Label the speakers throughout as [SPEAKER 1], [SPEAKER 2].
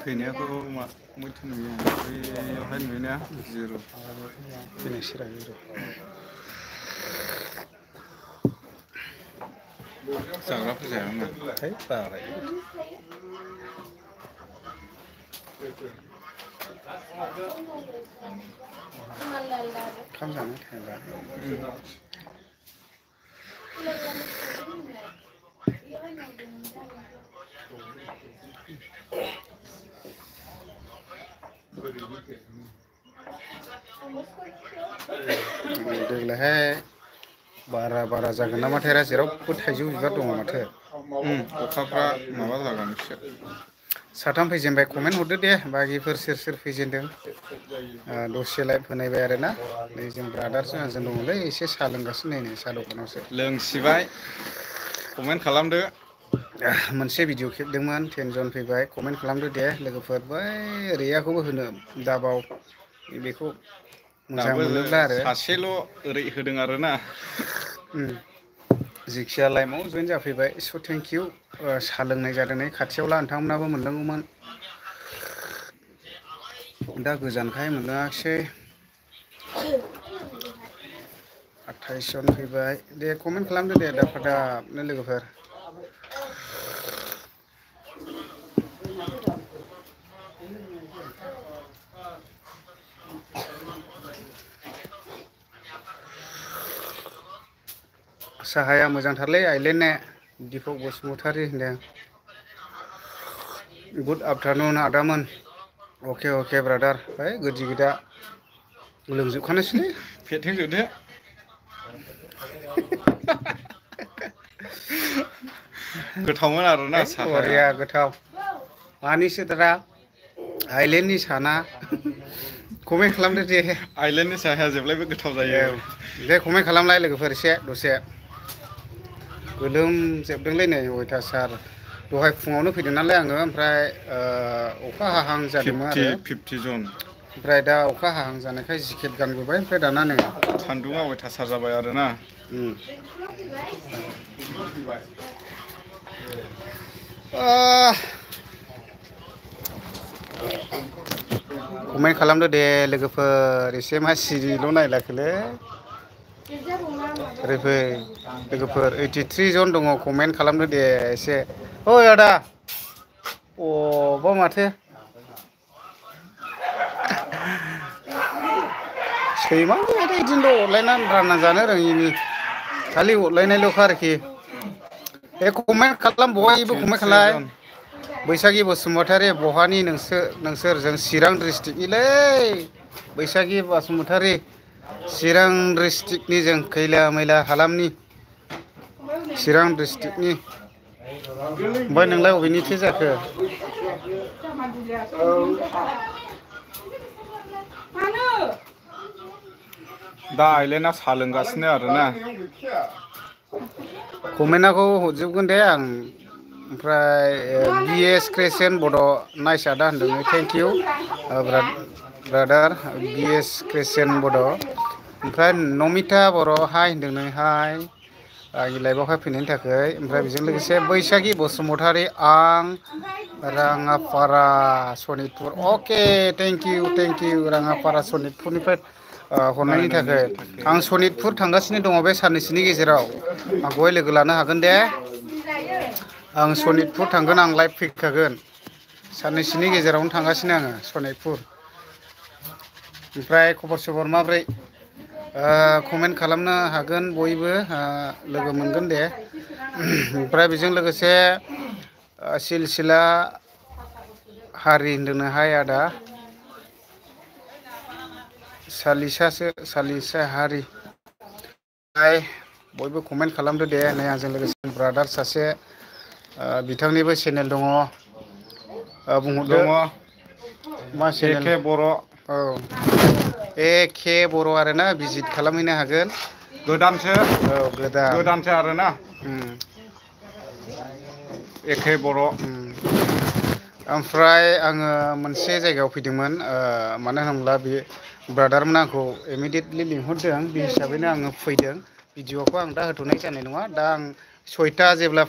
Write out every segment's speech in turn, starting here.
[SPEAKER 1] फैनायाखौ मा मैथो नुयो बेयावहाय नुयोना जिर'
[SPEAKER 2] फैनाय सिरा जिर'
[SPEAKER 1] जाग्राफोर जायामोन
[SPEAKER 2] है बाबाय खाम जानो थाखाय देग्लायहाय बारा जागोन नामाथाय जेरावबो थाइजौ बिबार दङ माथो
[SPEAKER 1] अखाफ्रा माबा जागोन एसे
[SPEAKER 2] साथाम फैजेनबाय कमेन्ट हरदो दे बागिफोर सोर फैजेनदों दसे लाइभ होनायबाय आरोना नै जों ब्रादारजों आंजों दङलै एसे साहा लोंगासिनो नै साहा दखानावसो
[SPEAKER 1] लोंसिबाय कमेन्ट खालामदो
[SPEAKER 2] मोनसे भिडिअ खेबदोंमोन 10 जन फैबाय कमेन्ट खालामदो दे लोगोफोर बै रैयाखौबो होनो दाबाव बेखौ मोजां
[SPEAKER 1] दाबो
[SPEAKER 2] मोनोब्ला आरो
[SPEAKER 1] सासेल' ओरै होदों आरोना
[SPEAKER 2] जिखिया लाइमाव जयेन जाफैबाय स' थेंकिउ साहा लोंनाय जादों नै खाथियावला नोंथांमोनाबो मोनलोङोमोन दा गोजानखाय मोनलोङाखिसै 28 जन फैबाय दे कमेन्ट खालामदो दे दाबनो लोगोफोर साहाया मोजांथारलै आइलेण्डना दिपक बसुमतारी होनदों गुड आफ्टारनुन आदामोन अके ब्रादार है गोदि गिदा लोंजोबखानोसैलै
[SPEAKER 1] फेथें जोबदो गोथावमोन आरोना साहाया
[SPEAKER 2] बरिया गोथाव मानिसो दाना आइलेण्डनि साना कमेन्ट खालामदो दे
[SPEAKER 1] आइलेण्डनि साहाया जेब्लायबो गोथाव जायो
[SPEAKER 2] दे कमेन्ट खालामलाय लोगोफोर एसे दसे गोलोमजोबदोंलै नै अयथासार दहाय फुङावनो फैदों नालाय आङो ओमफ्राय अखा हाहां जादोंमोन आरो
[SPEAKER 1] 50 जन
[SPEAKER 2] ओमफ्राय दा अखा हाहां जानायखाय जिकेट गानबोबाय ओमफ्राय दाना नै
[SPEAKER 1] सान्दुङा अयथासार जाबाय आरोना
[SPEAKER 2] कमेन्ट खालामदो दे लोगोफोर एसे मा सिरिल' नायलाखोलै ओरै फै लोगोफोर 83 जन दङ कमेन्ट खालामदो दे एसे ओइ आदा अबा माथो सैमाबो बिदिनो अरलायनानै रानना जानो रोङिनि खालि अरलायनायल'खा आरोखि ए कमेन्ट खालाम बयबो कमेन्ट
[SPEAKER 1] 23
[SPEAKER 2] खालाय
[SPEAKER 1] जन
[SPEAKER 2] बैसागि बसुमतारी बहानि नोंसोर जों चिरां डिस्ट्रिक्टनिलै बैसागि बसुमतारी चिरां डिस्ट्रिक्टनि जों खैला मैला हालामनि चिरां डिस्ट्रिक्टनि ओमफ्राय नोंलाय बबेनिथो जाखो
[SPEAKER 1] दा आइलेण्डआ साहा लोंगासिनो आरोना
[SPEAKER 2] कमेन्टखौ हरजोबगोन दे आं ओमफ्राय BS क्रिस्टियान बड' नाइस आदा होनदों थेंकिउ ब्रादार BS क्रिस्टियान बड' ओमफ्राय नमिता बर' हाय होनदों नै हाय आंनि लाइभआवहाय फैनायनि थाखाय ओमफ्राय बेजों लोगोसे बैसागि बसुमतारी आं राङापारा सनितपुर अके थेंकिउ राङापारा सनितपुरनिफ्राय हरनायनि थाखाय आं सनितपुर थांगासिनो दङ बे साननैसोनि गेजेराव आंखौहाय लोगो लानो हागोन दे आं सनितपुर थांगोन आं लाइभ फैखागोन साननैसोनि गेजेरावनो थांगासिनो आङो सनितपुर ओमफ्राय खबर सबर माब्रै कमेन्ट खालामनो हागोन बयबो लोगो मोनगोन दे ओमफ्राय बेजों लोगोसे सिलसिला हारि होनदों हाय आदा सालिसा हारि बयबो कमेन्ट खालामदो दे नै आंजों लोगोसे ब्रादार सासे बिथांनिबो चेनेल दङ बुंहरदो
[SPEAKER 1] दङ
[SPEAKER 2] मा चेनेल
[SPEAKER 1] एके बर'
[SPEAKER 2] औ एके बर' आरोना भिजिट खालामहैनो हागोन
[SPEAKER 1] गोदानसो
[SPEAKER 2] औ
[SPEAKER 1] गोदानसो आरोना एके बर'
[SPEAKER 2] ओमफ्राय आङो मोनसे जायगायाव फैदोंमोन मानो होनोब्ला बे ब्रादारमोन आंखौ इमिडियेटलि लिंहरदों बे हिसाबैनो आङो फैदों भिडिअखौ आं दा होथ'नाय जानाय नङा दा आं 6टा जेब्ला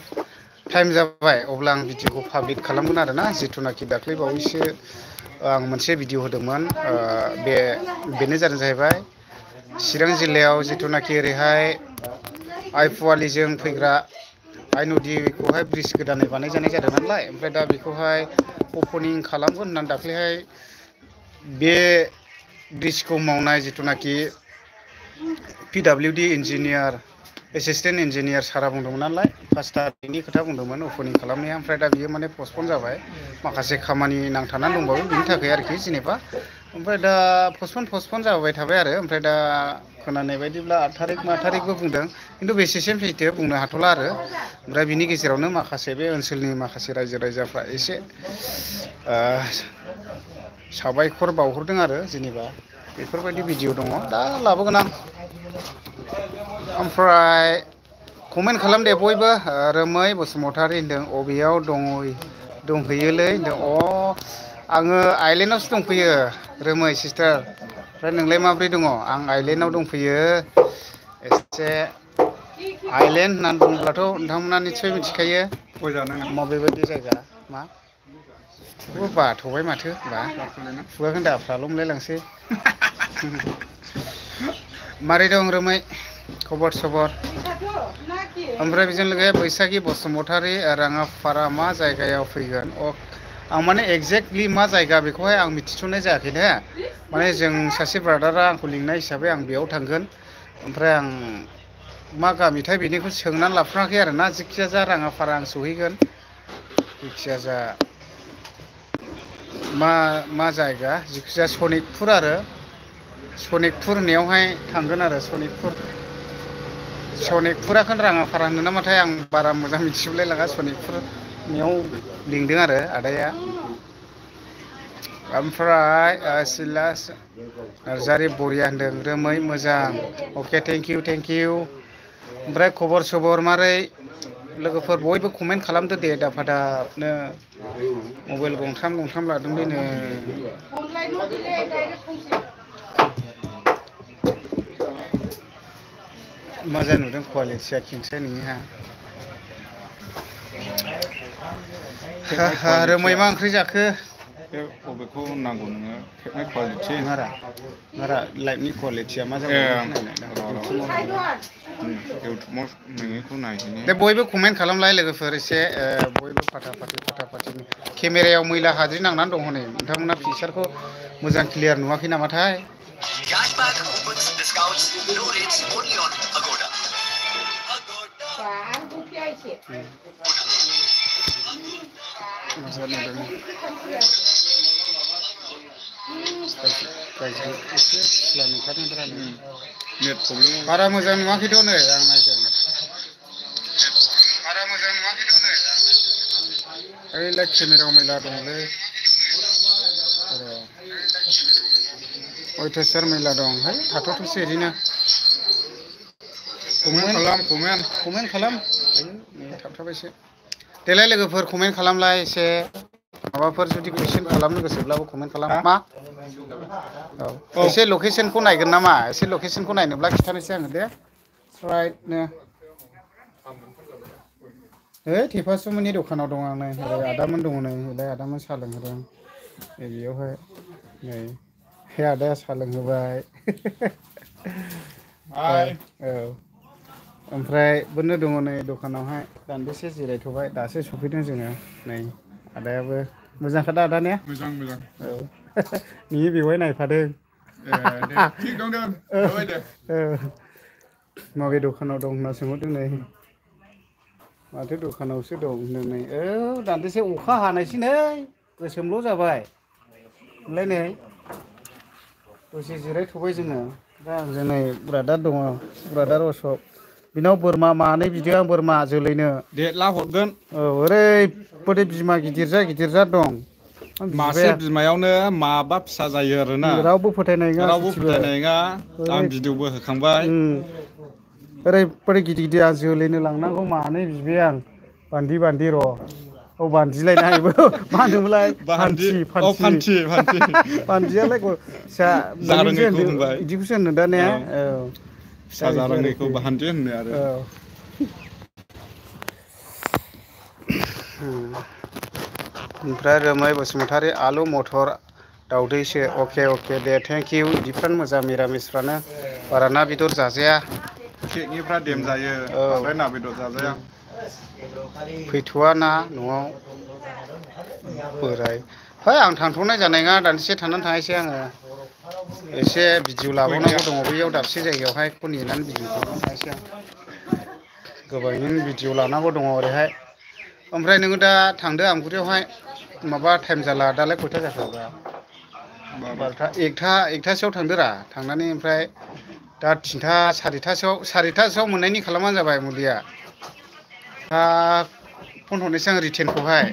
[SPEAKER 2] टाइम जाबाय अब्ला आं भिडिअखौ पाब्लिक खालामगोन आरोना जिथुनाखि दाख्लै बावैसो आं मोनसे भिडिअ होदोंमोन बेनो जाहैबाय चिरां जिल्लायाव जिथुनाखि ओरैहाय आइ फुवालिजों फैग्रा आइ नदीखौहाय ब्रिज गोदानै बानायजानाय जादों नालाय ओमफ्राय दा बेखौहाय अपेनिं खालामगोन होननानै दाख्लैहाय बे ब्रिजखौ मावनाय जिथुनाखि PWD इन्जिनियार एसिस्टेन्ट इन्जिनियार सारा बुंदोंमोन नालाय 5 तारिखनि खोथा बुंदोंमोन अपेनिं खालामनाया ओमफ्राय दा बियो माने पस्टपन जाबाय माखासे खामानि नांथानानै दंबावो बिनि थाखाय आरोखि जेनेबा ओमफ्राय दा पस्टपन जाबाय थाबाय आरो ओमफ्राय दा खोनानाय बायदिब्ला 8 तारिख 9 तारिखबो बुंदों खिन्थु बेसेसिम सैथो बुंनो हाथ'ला आरो ओमफ्राय बिनि गेजेरावनो माखासे बे ओनसोलनि माखासे रायजो राजाफ्रा एसे साबायखर बावहरदों आरो जेनेबा बेफोरबायदि भिडिअ दङ दा लाबोगोन आं ओमफ्राय कमेन्ट खालाम दे बयबो रोमै बसुमतारी होनदों अबेयाव दंहैयोलै होनदों आङो आइलेण्डआवसो दंफैयो रोमै सिस्टार ओमफ्राय नोंलाय माब्रै दङ आं आइलेण्डआव दंफैयो एसे आइलेण्ड होननानै बुङोब्लाथ' नोंथांमोना निस्सय मिथिखायो माबेबायदि जायगा मा बाथ'बाय माथो बा खुगाखौनो दाफ्राल' मोनलायलांसै मारै दं रोमै खबर सबर ओमफ्राय बेजों लोगोसे बैसागि बसुमतारी राङापारा मा जायगायाव फैगोन आं माने एक्जेक्टलि मा जायगा बेखौहाय आं मिथिथ'नाय जायाखै दे माने जों सासे ब्रादारा आंखौ लिंनाय हिसाबै आं बेयाव थांगोन ओमफ्राय आं मा गामिथाय बेनिखौ सोंनानै लाफाखै आरो ना जिखिया जा राङापारा आं सहैगोन जिखिया जा मा जायगा जिखिया सनितपुर आरो सनितपुर होननायावहाय थांगोन आरो सनितपुराखौनो राङापारा होनो नामाथाय आं बारा मोजां मिथिजोबलाय लाङा सनितपुरनियाव लिंदों आरो आदाया ओमफ्राय सिला नार्जारि बरिया होनदों रोमै मोजां अके थेंक इउ ओमफ्राय खबर सबर मारै लोगोफोर बयबो कमेन्ट खालामदो दे दाफादाबनो मबाइल गंथाम लादोंलै नो मोजां नुदों कुवालिटिया खेंसाय नोंनिहा रोमै मा ओंख्रि जाखो
[SPEAKER 1] बबेखौ नांगौ नोङो खेबनाय कुवालिटि
[SPEAKER 2] मारा लाइटनि कुवालिटिया मा जाबाय
[SPEAKER 1] इउटुबाव नोंनिखौ नायहैनो
[SPEAKER 2] दे बयबो कमेन्ट खालामलाय लोगोफोर एसे बयबो फाटाफाटि केमेरायाव मैला हाद्रि नांनानै दङ नै नोंथांमोना पिक्सारखौ मोजां क्लियार नुवाखै नामाथाय बारा मोजां नुवाखैथ' नै आं नायदों ओइलाय केमेरायाव मैला दंलै अयथासार मैला दं है थाथ'थ'सै ओरैनो कमेन्ट खालाम थाबथाबायसो देलाय लोगोफोर कमेन्ट खालामलाय एसे माबाफोर जुदि कुइसन खालामनो गोसोब्लाबो कमेन्ट खालाम मा एसे लकेसनखौ नायगोन नामा एसे लकेसनखौ नायनोब्ला खिथानोसै आङो दे राइटनो थेफासुमोननि दखानाव दं आं नै ओरै आदामोन दङ नै ओरै आदामोन साहा लोंहोदों बेयावहाय नै आदाया साहा लोंहोबाय ओमफ्राय बोनो दङ नै दखानावहाय दान्दिसे जिरायथ'बाय दासो सफैदों जोङो नै आदायाबो मोजांखा दा आदा ने
[SPEAKER 1] मोजां
[SPEAKER 2] नोंनि बेवहाय नायफादों माबे दखानाव दं होनना सोंहरदों नै माथो दखानावसो दं होनदों नै दान्दिसे अखा हानायसै नै गोसोमल' जाबाय ओमफ्राय नै दसे जिरायथ'बाय जोङो दा आंजों नै ब्रादार दङ ब्रादार अशक बिनाव बोरमा मानै बिदों आं बोरमा जोलैनो
[SPEAKER 1] देदला हरगोन
[SPEAKER 2] ओरैबायदि बिमा गिदिर जा दं
[SPEAKER 1] मासे बिमायावनो माबा फिसा जायो आरोना
[SPEAKER 2] रावबो फोथायनाय
[SPEAKER 1] नङा आं भिडिअबो होखांबाय
[SPEAKER 2] ओरैबायदि गिदिर आं जोलैनो लांनांगौ मानै बिबाय आं बान्दि र' बान्दिलायनो हायोबो मा होनोमोनलाय बान्दियालाय फिसा बिदिखौसो होनो दा ने
[SPEAKER 1] फिसा जारोङैखौ बान्दि होनो आरो
[SPEAKER 2] ओमफ्राय रोमै बसुमतारी आलु मटर दाउदैसो अके दे थेंक इउ इदिफ्रानो मोजां मिरामिसफ्रानो बारा ना बेदर जाजाया
[SPEAKER 1] केकनिफ्रा देम जायो बांद्राय ना बेदर जाजाया
[SPEAKER 2] फैथ'वा ना न'आव बोराय है आं थांथ'नाय जानाय नङा दानदिसे थांनानै थांनोसै आङो एसे भिडिअ लाबावनांगौ दङ बैयाव दाबसे जायगायावहाय बेखौ नेनानै भिडिअ खालामनानै थांनोसै आं गोबाङैनो भिडिअ लानांगौ दङ ओरैहाय ओमफ्राय नोङो दा थांदो आमगुरियावहाय माबा टाइम जाला दालाय खयथा जाखो बार'था एकथासोआव थांदोरा थांनानै ओमफ्राय दा थिनथा सारिथासोआव मोननायनि खालामबानो जाबाय मुलिया दा फन हरनोसै आं रिटेनखौहाय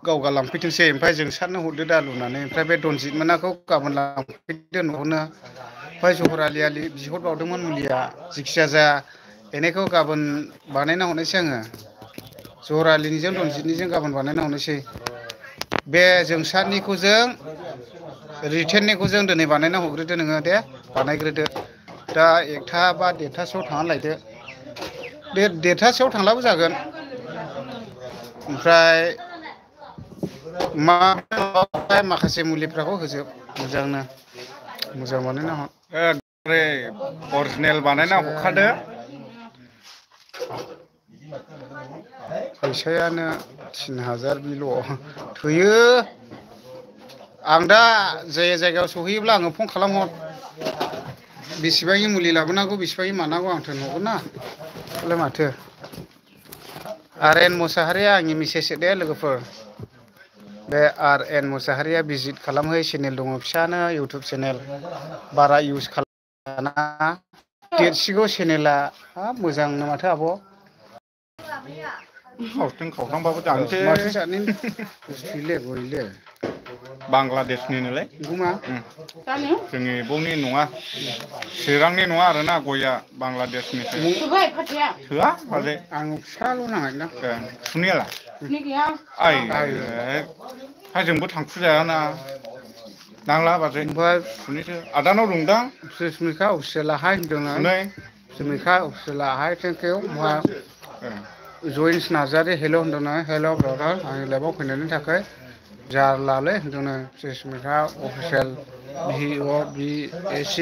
[SPEAKER 2] गावगा लांफैथोंसै ओमफ्राय जोंसारनो हरदो दालु होननानै ओमफ्राय बे रनजित मोनाखौ गाबोन लांफैदो न'आवनो ओमफ्राय जहर आलि बिहरबावदोंमोन मुलिया जिखिया जाया एनायखौ गाबोन बानायना हरनोसै आङो जहर आलिनिजों रनजितनिजों गाबोन बानायना हरनोसै बे जोंसारनिखौ जों रिटेननिखौ जों दिनै बानायना हरग्रोदो नोङो दे बानायग्रोदो दा एकथा बा देरथासोआव थांनानै लायदो देरथासोआव थांब्लाबो जागोन ओमफ्राय माखासे मुलिफोरखौ होजोब मोजांनो मोजां बानायना हर
[SPEAKER 1] एकदमबारे अरिजिनेल बानायना हरखादो
[SPEAKER 2] फैसायानो 3000 बिल' थोयो आं दा जे जायगायाव सहैयोब्ला आङो फन खालामहर बेसेबांनि मुलि लाबोनांगौ बेसेबांनि मानांगौ आं थोनहरगोन ना होनलाय माथो आर.एन. मुसाहारिया आंनि मिसेस दे लोगोफोर बे आर.एन. मुसाहारिया भिजिट खालामहै चेनेल दङ फिसानो इउटुब चेनेल बारा इउज खालामा देरसिगौ चेनेला हाब मोजांनो माथो आब'
[SPEAKER 1] खावथों खावथांबाबो जानोसै
[SPEAKER 2] माथो जानो बुस्थुलै गयलै
[SPEAKER 1] बांलादेशनिनोलै
[SPEAKER 2] नंगौमा
[SPEAKER 1] जोंनि बावनि नङा चिरांनि नङा आरोना गया बांलादेशनिसो थोआ बाजै
[SPEAKER 2] आं फिसाल' नांगोन
[SPEAKER 1] सुनियालाय आइ जोंबो थांफुजायाना नांला बाजै
[SPEAKER 2] ओमफ्राय
[SPEAKER 1] सुनिसो आदानाव दंदां
[SPEAKER 2] सुमिखा अफिसियेलाहाय होनदों
[SPEAKER 1] सुनै
[SPEAKER 2] सुमिखा अफिसियेलाहाय थेंक इउ जयेन्स नार्जारि हेल' होनदों हेल' ब्रादार आंनि लाइफआव फैनायनि थाखाय जारलालै होनदोंनो सुमिखा अफिसियेल VOBAC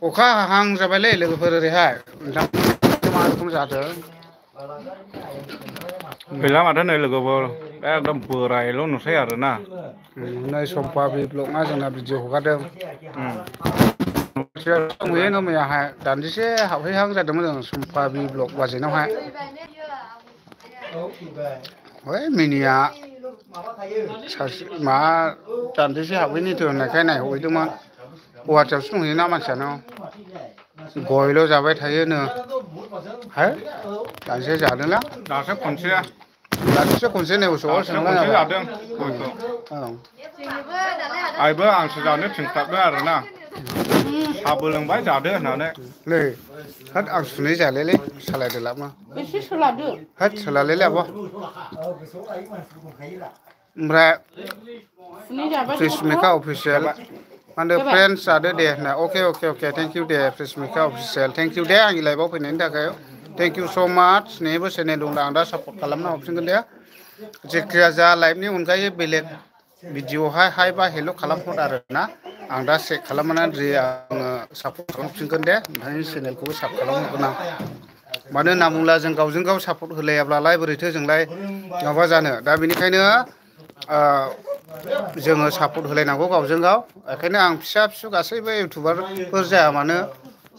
[SPEAKER 2] अखा हाहां जाबायलै लोगोफोर ओरैहाय नोंथां मा रोखोम जादों
[SPEAKER 1] गैला माथो नै लोगोफोर एकदम बोरायल' नुसै आरोना
[SPEAKER 2] नै सम्पा ब्लगआ जोंना भिडिअ हगारदों नुयो मैयाहाय दान्दिसे हाबहैहां जादोंमोन जों सम्पा ब्लग बाजेनावहाय है मिनिया सासे मा दान्दिसे हाबहैनिथ' होननायखाय नायहैदोंमोन गुवाहाटियावसो दंहैयोना मानसियानो गयल' जाबाय थायोनो है दासो जादोंलां
[SPEAKER 1] दासो खनसेया
[SPEAKER 2] खनसे नै उसुआव
[SPEAKER 1] खनसे जादों गयखौ आइबो आंसो जानो थिनख्लाबदों आरोना साहाबो लोंबाय जादो होननानै
[SPEAKER 2] नै होद आं सुनै जायालै सालायदो लाबो एसे सोलादो होद सोलालै आब' ओमफ्राय फ्रिसमिका अफिसियेल मा होनदों फ्रेन्डस जादो दे होनना अके थेंक इउ दे फ्रिसमिका अफिसियेल थेंक इउ दे आंनि लाइफआव फैनायनि थाखाय थेंक इउ स' माच नैबो चेनेल दं आं दा सापर्ट खालामना हरफिनगोन दे जेखिया जा लाइभनि अनगायै बेलेग भिडिअ'हाय हाय बा हेल' खालामहर आरोना आं दा चेक खालामनानै आङो सापर्ट खालामफिनगोन दे नोंथांनि चेनेलखौबो सापर्ट खालामहरगोन आं मानो होनना बुङोब्ला जों गावजों गाव सापर्ट होलायाब्लालाय बोरैथो जोंलाय माबा जानो दा बेनिखायनो जोङो सापर्ट होलायनांगौ गावजों गाव बेखायनो आं फिसा फिसौ गासैबो इउटुबारफोर जाया मानो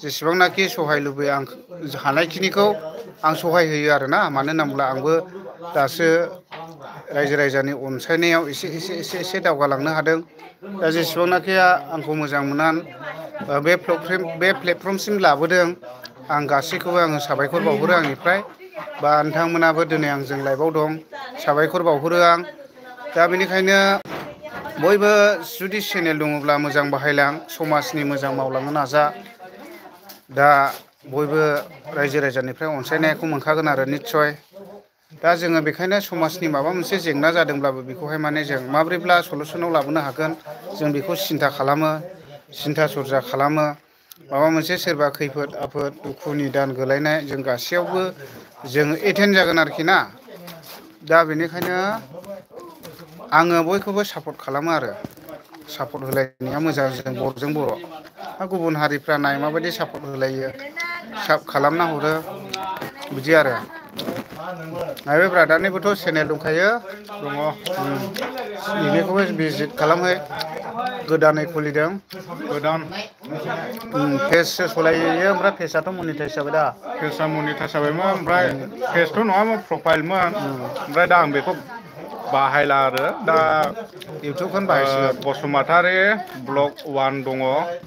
[SPEAKER 2] जेसेबांनाखि सहाय लुबैयो आं हानायखिनिखौ आं सहाय होयो आरोना मानो होनना बुङोब्ला आंबो दासो रायजो राजानि अनसायनायाव एसे दावगालांनो हादों दा जेसेबांनाखि आंखौ मोजां मोननानै बे प्लेटफर्मसिम लाबोदों आं गासैखौबो आङो साबायखर बावहरो आंनिफ्राय बा नोंथांमोनाबो दिनै आंजों लाइभआव दं साबायखर बावहरो आं दा बेनिखायनो बयबो जुदि चेनेल दङब्ला मोजां बाहायलां समाजनि मोजां मावलांनो नाजा दा बयबो रायजो राजानिफ्राय अनसायनायखौ मोनखागोन आरो निस्सय दा जोङो बेखायनो समाजनि माबा मोनसे जेंना जादोंब्लाबो बेखौहाय माने जों माब्रैब्ला सलुसनाव लाबोनो हागोन जों बेखौ सिन्था खालामो सिन्था सरजा खालामो माबा मोनसे सोरबा खैफोद आफोद दुखु निदान गोलैनाय जों गासैयावबो जों एटेन्ड जागोन आरोखि ना दा बेनिखायनो आङो बयखौबो सापर्ट खालामो आरो सापर्ट होलायनाया मोजां जों बर'जों बर' गुबुन हारिफ्रा नाय माबायदि सापर्ट होलायो साब खालामना हरो बिदि आरो बे ब्रादारनिबोथ' चेनेल दंखायो
[SPEAKER 1] दङ
[SPEAKER 2] बेनिखौबो भिजिट खालामहै गोदानै खुलिदों
[SPEAKER 1] गोदान
[SPEAKER 2] पेजसो सलायो ओमफ्राय पेजआथ' मनिटाइस जाबाय दा
[SPEAKER 1] पेजआ मनिटाइस जाबायमोन ओमफ्राय पेजथ' नङामोन प्रफाइलमोन ओमफ्राय दा आं बेखौ बाहायला आरो दा
[SPEAKER 2] इउटुबखौनो बाहायसिगोन
[SPEAKER 1] बसुमतारी ब्लग 1 दङ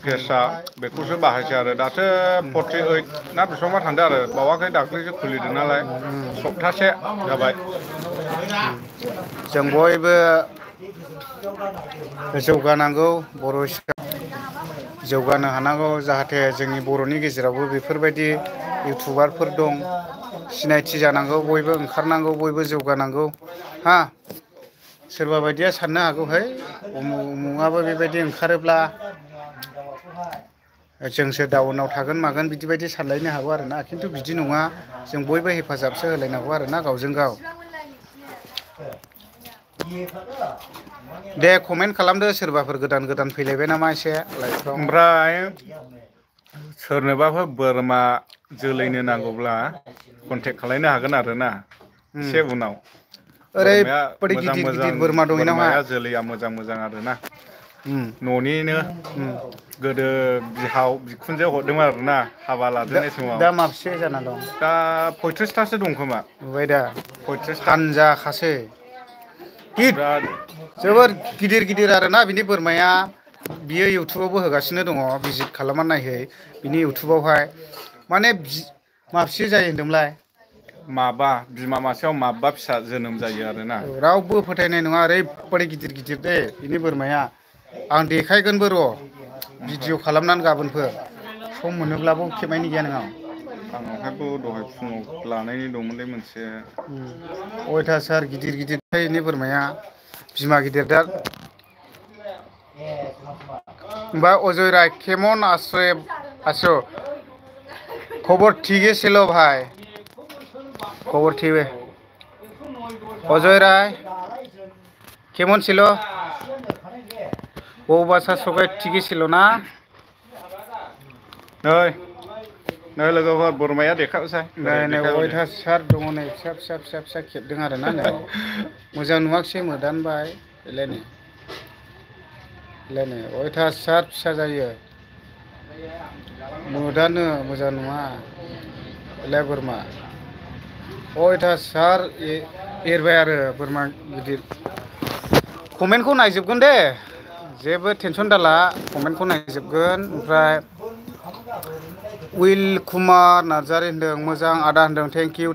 [SPEAKER 1] पेजआ बेखौसो बाहायसै आरो दासो 48 ना बेसेबांबा थांदो आरो बावाखै दाख्लैसो खुलिदों नालाय सप्तासे जाबाय
[SPEAKER 2] जों बयबो जौगानांगौ बर' जौगानो हानांगौ जाहाथे जोंनि बर'नि गेजेरावबो बेफोरबायदि इउटुबारफोर दं सिनायथि जानांगौ बयबो ओंखारनांगौ बयबो जौगानांगौ हा सोरबा बायदिया साननो हागौहाय उमुङाबो बेबायदि ओंखारोब्ला जोंसो डाउनाव थागोन मागोन बिदि बायदि सानलायनो हागौ आरोना खिन्थु बिदि नङा जों बयबो हेफाजाबसो होलायनांगौ आरोना गावजों गाव दे कमेन्ट खालामदो सोरबाफोर गोदान गोदान फैलायबाय नामा एसे लाइफआव
[SPEAKER 1] ओमफ्राय सोरनोबाफोर बोरमा जोलैनो नांगौब्ला कन्टेक्ट खालायनो हागोन आरोना एसे उनाव बोरमाया
[SPEAKER 2] ओरैबायदि
[SPEAKER 1] मोजां
[SPEAKER 2] गिदिर
[SPEAKER 1] मोजां
[SPEAKER 2] गिदिर बोरमा दं
[SPEAKER 1] बोरमाया
[SPEAKER 2] इनावहाय
[SPEAKER 1] जोलैया मोजां मोजां आरोना न'निनो गोदो बिहाव बिखुनजो हरदोंमोन आरोना हाबा लाजेननाय समाव
[SPEAKER 2] दा माबसे जाना दं
[SPEAKER 1] दा 35थासो दं खोमा
[SPEAKER 2] नुबाय दा
[SPEAKER 1] 35था
[SPEAKER 2] हानजाखासै
[SPEAKER 1] बिराद
[SPEAKER 2] जोबोर गिदिर गिदिर आरोना बिनि बोरमाया बियो इउटुबावबो होगासिनो दङ भिजिट खालामना नायहै बिनि इउटुबावहाय माने माबसे जायो होनदोंमोनलाय
[SPEAKER 1] माबा बिमा मासेयाव माबा फिसा जोनोम जायो आरोना
[SPEAKER 2] रावबो फोथायनाय नङा ओरैबादि गिदिर गिदिर दे बिनि बोरमाया आं देखायगोनबो र' भिडिअ खालामनानै गाबोनफोर सम मोनोब्लाबो खेबनायनि गैया नोंहा
[SPEAKER 1] आंनावहायबो दहाय फुङाव लानायनि दंमोनलै मोनसे
[SPEAKER 2] अयथासार गिदिर गिदिर बेनि बोरमाया बिमा गिदिर दा बा अजय राय केमन आसो खबर ठीक है चलो भाई खबर ठीक है अजय राय केमन ছিল बबासा सबाय ठीक ছিল ना
[SPEAKER 1] नै लोगोफोर बोरमाया देखायसै
[SPEAKER 2] नै अयथासार दङ नै फिसा फिसा फिसा फिसा खेबदों आरोना नै मोजां नुवाखिसै मोदानबाय लायनो अयथासार फिसा जायो मोदानो मोजां नङा लाय बोरमा अयथासार एरबाय आरो बोरमा गिदिर कमेन्टखौ नायजोबगोन दे जेबो टेनसन दाला कमेन्टखौ नायजोबगोन ओमफ्राय उइल कुमार नार्जारि होनदों मोजां आदा होनदों थेंक इउ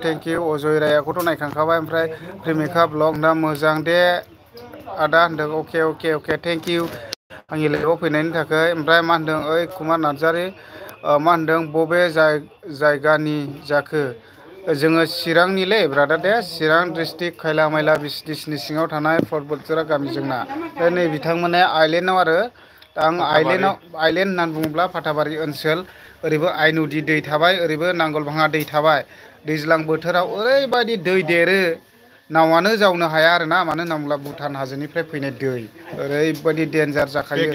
[SPEAKER 2] अजय रायाखौथ' नायखांखाबाय ओमफ्राय प्रेमिका ब्लग दा मोजां दे आदा होनदों अके थेंक इउ आंनि लाइफआव फैनायनि थाखाय ओमफ्राय मा होनदों ओइ कुमार नार्जारि मा होनदों बबे जायगानि जाखो जोङो चिरांनिलै ब्रादार दे चिरां डिस्ट्रिक्ट खैला मैला बिसतिसनि सिङाव थानाय पर्बतजरा गामि जोंना नै बिथांमोना आइलेण्डआव आरो दा आं आइलेण्ड होननानै बुङोब्ला फाथाबारि ओनसोल ओरैबो आइन'दि दै थाबाय ओरैबो नांगोलभाङा दै थाबाय दैज्लां बोथोराव ओरैबायदि दै देरो नावानो जावनो हाया आरोना मानो होनना बुङोब्ला भुटान हाजोनिफ्राय फैनाय दै ओरैबायदि डेन्जार जाखायो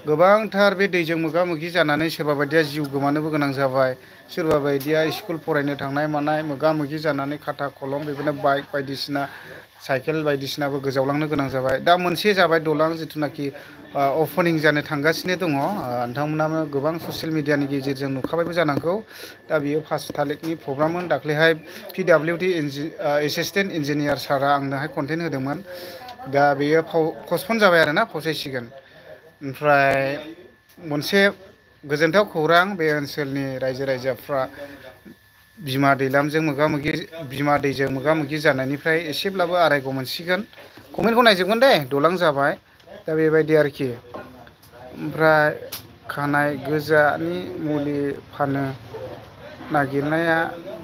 [SPEAKER 2] गोबांथार बे दैजों मोगा मोगि जानानै सोरबा बायदिया जिउ गोमानोबो गोनां जाबाय सोरबा बायदिया स्कुल फरायनो थांनाय मानाय मोगा मोगि जानानै खाथा कलम बेबायदिनो बाइक बायदिसिना साइकेल बायदिसिनाबो गोजावलांनो गोनां जाबाय दा मोनसे जाबाय दालां जिथुनाखि अपेनिं जानो थांगासिनो दङ नोंथांमोनाबो गोबां ससियेल मिडियानि गेजेरजों नुखाबायबो जानांगौ दा बियो 5 थारिखनि प्रग्राममोन दाख्लैहाय PWD एसिस्टेन्ट इन्जिनियार सारा आंनोहाय कन्टेन्ट होदोंमोन दा बेयो पस्टपन जाबाय आरोना फावसायसिगोन ओमफ्राय मोनसे गोजोनथाव खौरां बे ओनसोलनि रायजो राजाफ्रा बिमा दैलामजों बिमा दैजों मोगा मोगि जानायनिफ्राय एसेब्लाबो आरायग' मोनसिगोन कमेन्टखौ नायजोबगोन दे दालां जाबाय दा बेबायदि आरोखि ओमफ्राय खानाय गोजानि मुलि फानो नागिरनाया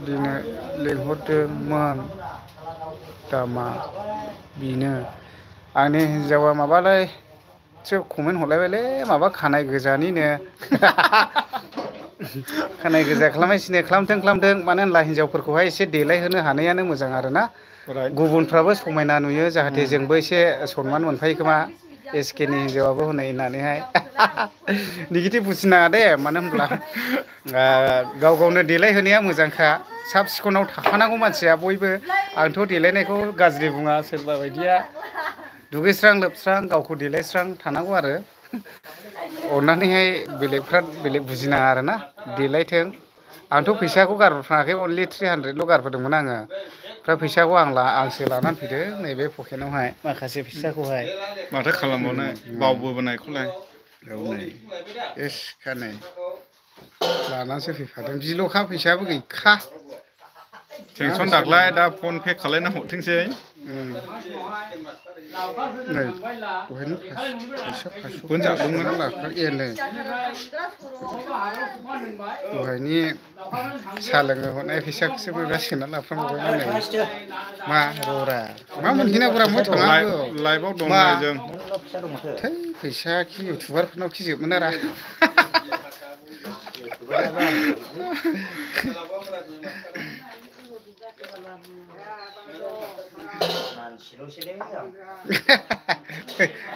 [SPEAKER 2] दिनै लिंहरदोंमोन दामा बेनो आंनि हिन्जावा माबालाय सो कमेन्ट हरलायबायलै माबा खानाय गोजानिनो खानाय गोजा खालामनायसिनो खालामथों मानो होनब्ला हिन्जावफोरखौहाय एसे देलायहोनो हानायानो मोजां आरोना गुबुनफ्राबो समायना नुयो जाहाथे जोंबो एसे सनमान मोनफायो खोमा एसकेनि हिन्जावाबो हनै होननानैहाय नेगेटिभ बुजिनाङा दे मानो होनब्ला गाव गावनो देलायहोनाया मोजांखा साब सिखोनाव थाखानांगौ मानसिया बयबो आंथ' देलायनायखौ गाज्रि बुङा सोरबा बायदिया दुगैस्रां लोबस्रां गावखौ देलायस्रां थानांगौ आरो अननानैहाय बेलेगफ्रा बेलेग बुजिनाङा आरोना देलायथों आंथ' फैसाखौ गारबोफ्राङाखै अनलि 300ल' गारबोदोंमोन आङो ओमफ्राय फैसाखौ आंसो लानानै फैदों नैबे पकेटावहाय माखासे फैसाखौहाय
[SPEAKER 1] माथो खालामबावनो बावबोनायखौलाय
[SPEAKER 2] औ नै एस खानै लानानैसो फैफादों बिल'खा फैसायाबो गैखा
[SPEAKER 1] टेनसन दाग्लाय दा फन पे खालायना हरथोंसै
[SPEAKER 2] नै दहायनो फैसा
[SPEAKER 1] बोनजादोंमोन
[SPEAKER 2] लाखायो दहायनि साहा लोंनो हरनाय फैसाखौसो बोरैबा सोना लाफ्रांबावबाय मा ररा मा मोनहैनांगौरा मा थांनांगौ
[SPEAKER 1] लाइभआव दं
[SPEAKER 2] मा
[SPEAKER 1] नै जों
[SPEAKER 2] थै फैसा खि इउटुबारफोरनाव खिजोबमोन आरो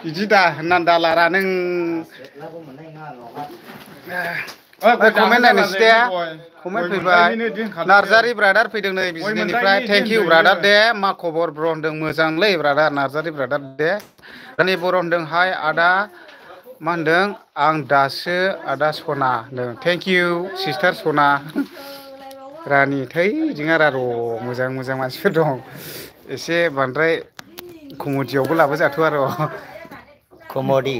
[SPEAKER 2] बिदि दा होननानै दालारा नों कमेन्ट नायनोसै दे कमेन्ट फैबाय नार्जारि ब्रादार फैदों नै बिजिनिफ्राय थेंक इउ ब्रादार दे मा खबर ब्र होनदों मोजांलै ब्रादार नार्जारि ब्रादार दे रानि बर' होनदों हाय आदा मा होनदों आं दासो आदा सना होनदों थेंक इउ सिस्टार सना रानि थै बिदिनो आरो मोजां मानसिफोर दं एसे बांद्राय कमेडियावबो लाबोजाथ'आ र'
[SPEAKER 3] कमडि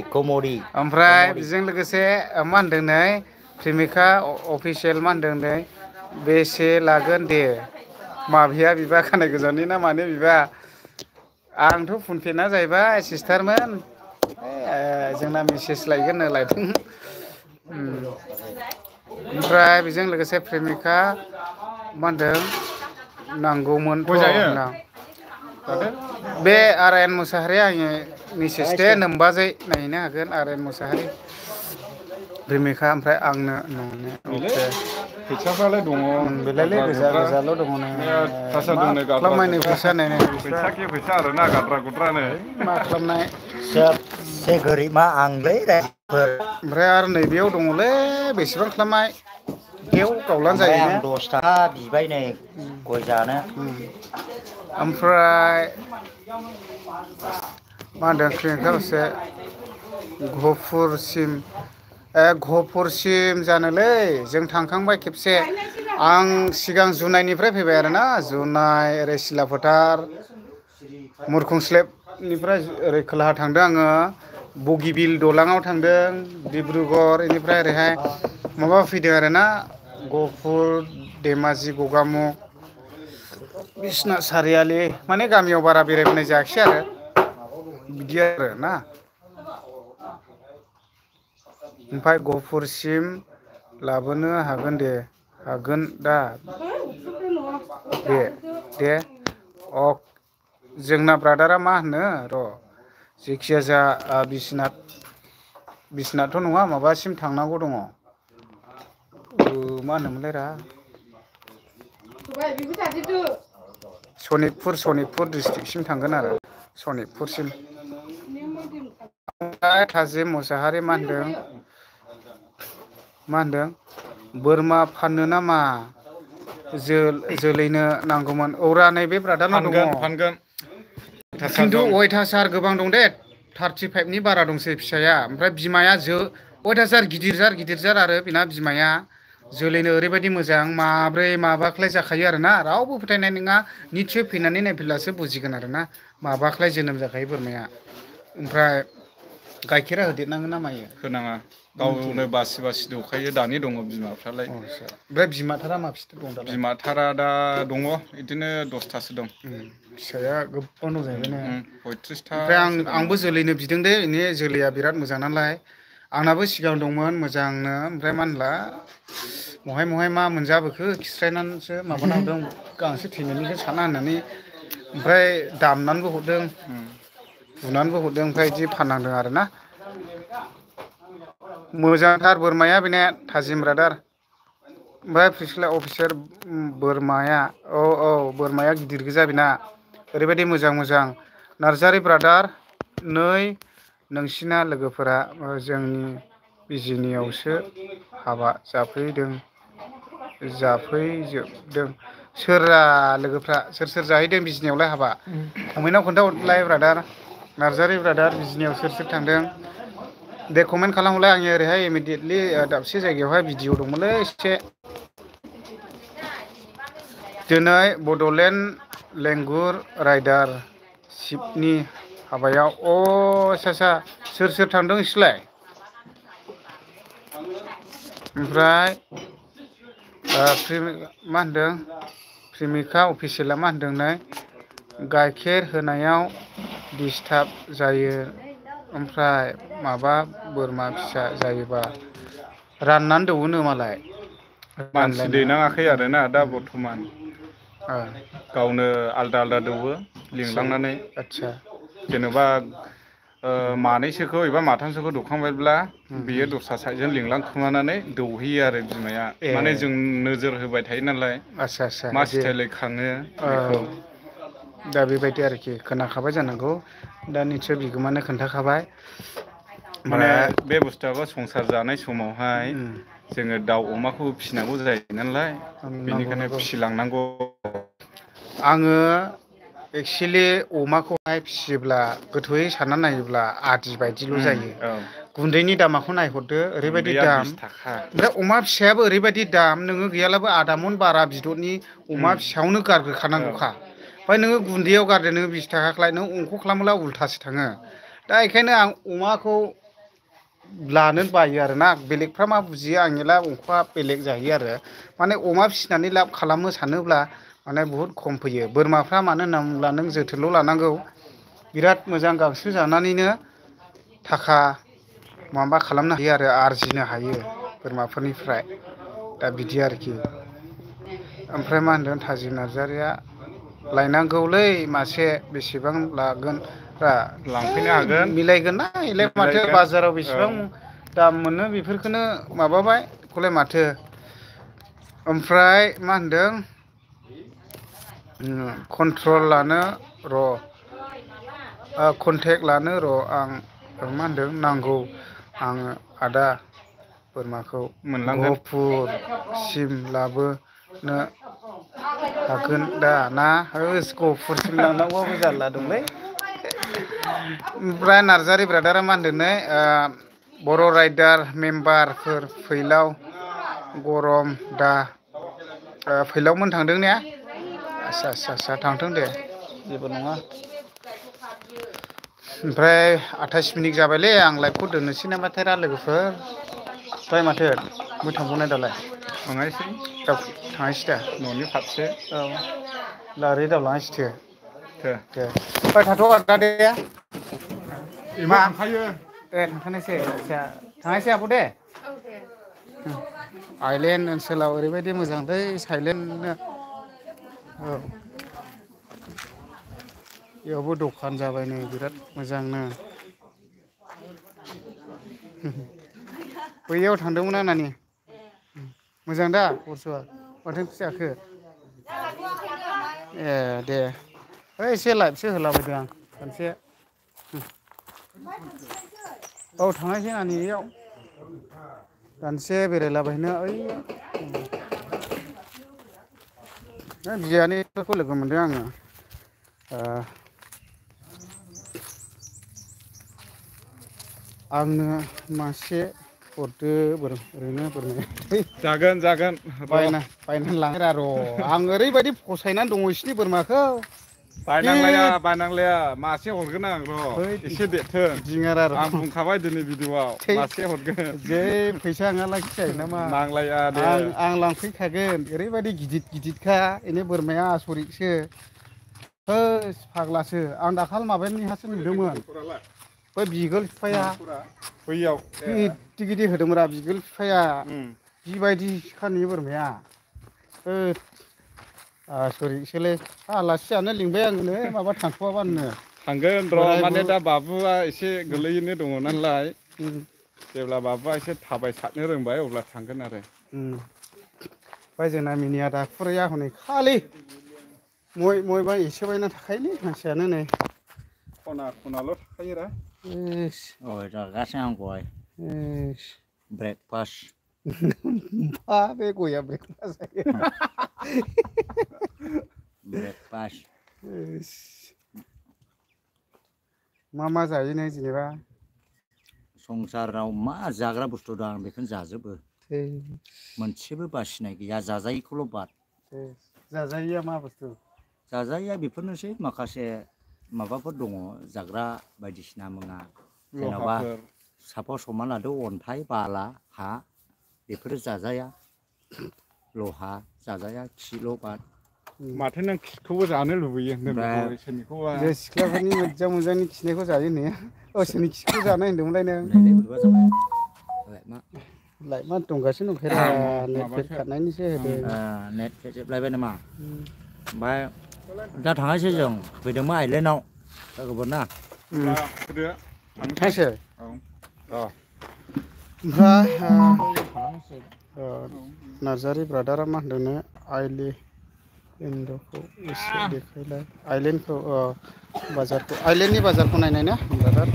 [SPEAKER 2] ओमफ्राय बेजों लोगोसे मा होनदों नै प्रेमिका अफिसियेल मा होनदों नै बेसे लागोन दे माबिया बिबा खानाय गोजाननि ना मानो बिबा आंथ' फुनपेना जाहैबाय सिस्टारमोन जोंना मेसेज लायगोननो लायदों ओमफ्राय बेजों लोगोसे प्रेमिका मा होनदों नांगौमोनथ' होनदां बे आरएन मुसाहारिया आंनि मेसेज दे नोमबाजै नायहैनो हागोन आरएन मुसाहारि प्रेमिका ओमफ्राय आंनो न'नो अके
[SPEAKER 1] फैसाफ्रालाय दङ
[SPEAKER 2] बेलायलाय गोजाल' दङ
[SPEAKER 1] थासा
[SPEAKER 2] मा
[SPEAKER 1] दंनो गाद्रा
[SPEAKER 2] खालामनायनो
[SPEAKER 1] गुद्रा
[SPEAKER 2] फैसा नायनो
[SPEAKER 1] फैसा आरोना गाद्रा गुद्रानो
[SPEAKER 2] मा खालामनाय
[SPEAKER 3] सबसे गोरिबा आंलै
[SPEAKER 2] ओमफ्राय आरो नैबेयाव दङलै बेसेबां खालामनाय बेयाव गावलानो
[SPEAKER 3] ओमफ्राय
[SPEAKER 2] जायो
[SPEAKER 3] आं 10 थाखा बिबाय नै गय जानो
[SPEAKER 2] ओमफ्राय मा होनदों प्रियंका दसे गहपुरसिम जानोलै जों थांखांबाय खेबसे आं सिगां जुनाइनिफ्राय फैबाय आरोना जुनाइ ओरै सिलाफोथार मुरखंसेलेकनिफ्राय ओरै खोलाहा थांदों आङो बगिबिल दलाङाव थांदों डिब्रुगड़ बेनिफ्राय ओरैहाय माबा फैदों आरोना गहपुर धेमाजि गगामुख बिश्वनाथ सारियालि माने गामियाव बारा बेरायबोनाय जायाखिसै आरो बिदि आरो ना ओमफ्राय गहपुरसिम लाबोनो हागोन दा दे जोंना ब्रादारा मा होनो र' जेखिया जा बिसनाथथ' नङा माबासिम थांनांगौ दङ मा होनोमोनलाय रा सनितपुर डिस्ट्रिक्टसिम थांगोन आरो सनितपुरसिम थाजिम मुसाहारि मा होनदों बोरमा फाननो नामा जोलैनो नांगौमोन औरा नैबे ब्रादारनाव दङ
[SPEAKER 1] फानगोन
[SPEAKER 2] खिन्थु अयथासार गोबां दं दे 35नि बारा दंसै फिसाया ओमफ्राय बिमाया अयथासार गिदिर आरो बेना बिमाया जोलैनो ओरैबायदि मोजां माब्रै माबाख्लाय जाखायो आरोना रावबो फोथायनाय नङा निस्सय फैनानै नायफैब्लासो बुजिगोन आरोना माबाख्लाय जोनोम जाखायो बोरमाया ओमफ्राय गाइखेरा होदेरनांगोन ना मायो
[SPEAKER 1] होनाङा गावनो बासि दौखायो दानि दङ बिमाफ्रालाय
[SPEAKER 2] ओमफ्राय बिमाथारा मा फिथाइ दं दालाय
[SPEAKER 1] बिमाथारा दा दङ बिदिनो 10थासो दं
[SPEAKER 2] फिसाया गोबां दं जाहैबाय
[SPEAKER 1] 35था
[SPEAKER 2] ओमफ्राय आंबो जोलैनो बिदों दे बेनि जोलैया बिराद मोजां नालाय आंनाबो सिगां दंमोन मोजांनो ओमफ्राय मा होनला महाय मा मोनजाबोखो खिस्रायनानैसो माबाना हरदों गांसो थैनायनिखौ साना होननानै ओमफ्राय दामनानैबो हरदों बुनानैबो हरदों ओमफ्राय बिदि फाननांदों आरो ना मोजांथार बोरमाया बेना थाजिम ब्रादार ओमफ्राय फिसाला अफिसार बोरमाया औ बोरमाया गिदिर गोजा बेना ओरैबायदि मोजां मोजां नार्जारि ब्रादार नै नोंसिना लोगोफोरा जोंनि बिजिनियावसो हाबा जाफैजोबदों सोररा लोगोफ्रा सोर सोर जाहैदों बिजिनियावलाय हाबा फंबायनाव खोन्थाहरलाय ब्रादार नार्जारि ब्रादार बिजिनियाव सोर सोर थांदों दे कमेन्ट खालामहरलाय आंनि ओरैहाय इमिडियेटलि दाबसे जायगायावहाय भिडिअ दंमोनलै एसे दिनै बड'लेण्ड लेंगुर राइडार शिबनि हाबायाव आच्छा सोर सोर थांदों नोंसोरलाय ओमफ्राय मा होनदों प्रेमिका अफिसियेला मा होनदों नै गाइखेर होनायाव डिस्टार्ब जायो ओमफ्राय माबा बोरमा फिसा जायोबा राननानै दौओनो मालाय
[SPEAKER 1] मानसि दैनाङाखै आरोना दा बर्थमान गावनो आलदा आलदा दौओ लिंलांनानै
[SPEAKER 2] आच्छा
[SPEAKER 1] जेनेबा मानैसोखौ एबा माथामसोखौ दौखांबायब्ला बियो दस्रा साइडजों लिंलांखुमानानै दौहैयो आरो बिमाया माने जों नोजोर होबाय थायो नालाय
[SPEAKER 2] आच्छा
[SPEAKER 1] मा स्टाइलै खाङो बेखौ
[SPEAKER 2] दा बेबायदि आरोखि खोनाखाबाय जानांगौ दा निसय बिगोमानो खोन्थाखाबाय
[SPEAKER 1] माने बे बुस्थुआबो संसार जानाय समावहाय जोङो दाउ अमाखौ फिसिनांगौ जायो नालाय बेनिखायनो फिसिलांनांगौ
[SPEAKER 2] आङो एक्सुवेलि अमाखौहाय फिसियोब्ला गोथौयै साननानै नायोब्ला आदि बायदिल' जायो गुन्दैनि दामाखौ नायहरदो ओरैबायदि
[SPEAKER 1] गुन्दैया
[SPEAKER 2] दाम
[SPEAKER 1] 20 थाखा
[SPEAKER 2] ओमफ्राय अमा फिसायाबो ओरैबायदि दाम नोङो गैयालाबो आदा मन बारा बिदरनि अमा फिसायावनो गारग्रोखानांगौखा ओमफ्राय नोङो गुन्दैयाव गारदो नोङो 20 थाखाखालाय नों अंख' खालामोब्ला उल्थासो थाङो दा बेखायनो आं अमाखौ लानो बायो आरोना बेलेगफ्रा मा बुजियो आंनिला अंखआ बेलेग जाहैयो आरो माने अमा फिसिनानै लाब खालामनो सानोब्ला माने बुहुद खम फैयो बोरमाफ्रा मानो होनना बुङोब्ला नों जोथोनल' लानांगौ बिराद मोजां गांसो जानानैनो थाखा माबा खालामनो हायो आरो आरजिनो हायो बोरमाफोरनिफ्राय दा बिदि आरोखि ओमफ्राय मा होनदों थाजिम नार्जारिया लायनांगौलै मासे बेसेबां लागोन
[SPEAKER 1] लांफैनो हागोन
[SPEAKER 2] मिलायगोन ना बेलाय माथो बाजाराव बेसेबां दाम मोनो बेफोरखौनो माबाबाय बेखौलाय माथो ओमफ्राय मा होनदों कन्ट्रल लानो कन्टेक्ट लानो आं मा होनदों नांगौ आङो आदा बोरमाखौ
[SPEAKER 1] मोनलांगोन
[SPEAKER 2] गहपुर सिम लाबोनो हागोन दा ना गहपुरसिम लांनांगौआबो जारला दंलै ओमफ्राय नार्जारि ब्रादारा मा होनदों नै बर' राइडार मेम्बारफोर फैलाव गरम दा फैलावमोन थांदों ने आच्छा थांथों दे जेबो नङा ओमफ्राय 28 मिनिट जाबायलै आं लाइभखौ दोननोसै नामाथाय लोगोफोर ओमफ्राय माथो बबेयाव थांबावनाय दालाय
[SPEAKER 1] थांनायसै
[SPEAKER 2] थांनायसै दा
[SPEAKER 1] न'नि फारसे
[SPEAKER 2] लारि दावलाङासैथो दे थाथ' आदा दे
[SPEAKER 1] मा थांखायो
[SPEAKER 2] दे थांखानोसै आच्छा थांनायसै आब' दे आइलेण्ड ओनसोलाव ओरैबायदि मोजांलै साइलेन्टनो बेयावबो दखान जाबाय नै बिराद मोजांनो बैयाव थांदोंमोन ना नानि मोजां दा खबरसबर माथो ओंख्रि जाखो ए दे एसे लाइभसो होलाबायदों आं खनसे औ थांनायसै नानि बेयाव दानसे बेरायलाबायहैनो ओइ बियानैफोरखौ लोगो मोनदों आङो आंनो मासे हरदो ओरैनो
[SPEAKER 1] जागोन
[SPEAKER 2] बायनानै लांगोन र' आं ओरैबायदि फसायनानै दङ बिसिनि बोरमाखौ
[SPEAKER 1] बायनांलाया मासे हरगोन आं र' एसे देरथों
[SPEAKER 2] दिङारा र'
[SPEAKER 1] आं बुंखाबाय दिनै भिडिअआव मासे हरगोन
[SPEAKER 2] जै फैसा नङालाखि जायो नामा
[SPEAKER 1] नांलाया दे
[SPEAKER 2] आं लांफैखागोन ओरैबायदि गिदिरखा बेनि बोरमाया आसरितसो फाग्लासो आं दाखालि माबानिहासो नुदोंमोन बै बिगोल बिफाया
[SPEAKER 1] बैयाव
[SPEAKER 2] गिदिर होदोंमोनरा बिगोल बिफाया बिबायदिखा नोंनि बोरमाया सरिसोलै आलासियानो लिंबाय आंनो माबा थांथ'वाबानो
[SPEAKER 1] थांगोन र' माने दा बाबुआ एसे गोलैयैनो दङ नालाय जेब्ला बाबुआ एसे थाबाय सारनो रोंबाय अब्ला थांगोन आरो
[SPEAKER 2] ओमफ्राय जोंना मिनिया दा फुराया हनै खालि मयबा एसे बायना थाखायोलै मानसियानो नै
[SPEAKER 1] खना खनाल' थाखायो रा
[SPEAKER 3] जागासिनो आं गय ब्रेकफास्ट
[SPEAKER 2] मा बे गया ब्रेकफास्ट जायो
[SPEAKER 3] ब्रेकफास्ट
[SPEAKER 2] मा जायो नों जेनेबा
[SPEAKER 3] संसाराव मा जाग्रा बुस्थु दं आं बेखौनो जाजोबो मोनसेबो बासिनाय गैया जाजायिखौल' बाद
[SPEAKER 2] जाजायिया मा बुस्थु
[SPEAKER 3] जाजायिया बेफोरनोसै माखासे माबाफोर दङ जाग्रा बायदिसिना मुवा जेन'बा सापस हमना लादो अन्थाइ बाला हा बेफोरो जाजाया लहा जाजाया खिल' बाद
[SPEAKER 1] माथो नों खिखौबो जानो लुबैयो होनदों सोरनिखौबा
[SPEAKER 2] बे सिख्लाफोरनि मोजांनि खिनायखौ जायो होननाया सोरनि खिखौ जानाय होनदोंमोनलाय नों लाइटमा दंगासिनो दंखायो नेट पेक खारनायनिसो होदो
[SPEAKER 3] नेट पेक जोबलायबाय नामा ओमफ्राय दा थांनोसै जों फैदोंमोन आइलेण्डआव जागौमोन ना
[SPEAKER 2] थांसै ओमफ्राय नार्जारि ब्रादारा मा होनदोंनो आइलेण्डखौ एसे देखायलाय आइलेण्डखौ बाजारखौ आइलेण्डनि बाजारखौ नायनाय ना ब्रादार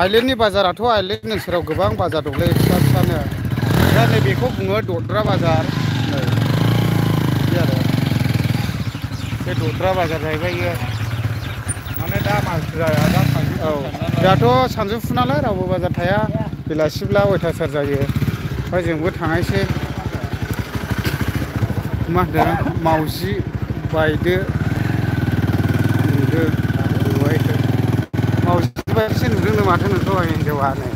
[SPEAKER 2] आइलेण्डनि बाजाराथ' आइलेण्ड ओनसोलाव गोबां बाजार दंलै फिसा फिसानो दा नैबेखौ बुङो दद्रा बाजार नै बिदि आरो बे दद्रा बाजार जाहैबाय इयो
[SPEAKER 1] माने दा मानसि जाया दा
[SPEAKER 2] दाथ' सानजौफु नालाय रावबो बाजार थाया बेलासिब्ला अयथासार जायो ओमफ्राय जोंबो थांनायसै मा होनदों मावजि बायदो नुदों मावजि बायदिसो नुदोंनो माथो नोंखौ हिन्जावा नै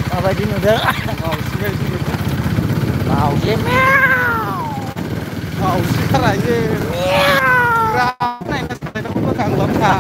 [SPEAKER 3] माबायदि नुदों
[SPEAKER 2] मावजि बायदि नुदों
[SPEAKER 3] मावजि
[SPEAKER 2] मावजिथारा इयो नायना सालायनांगौबो गांलाबखा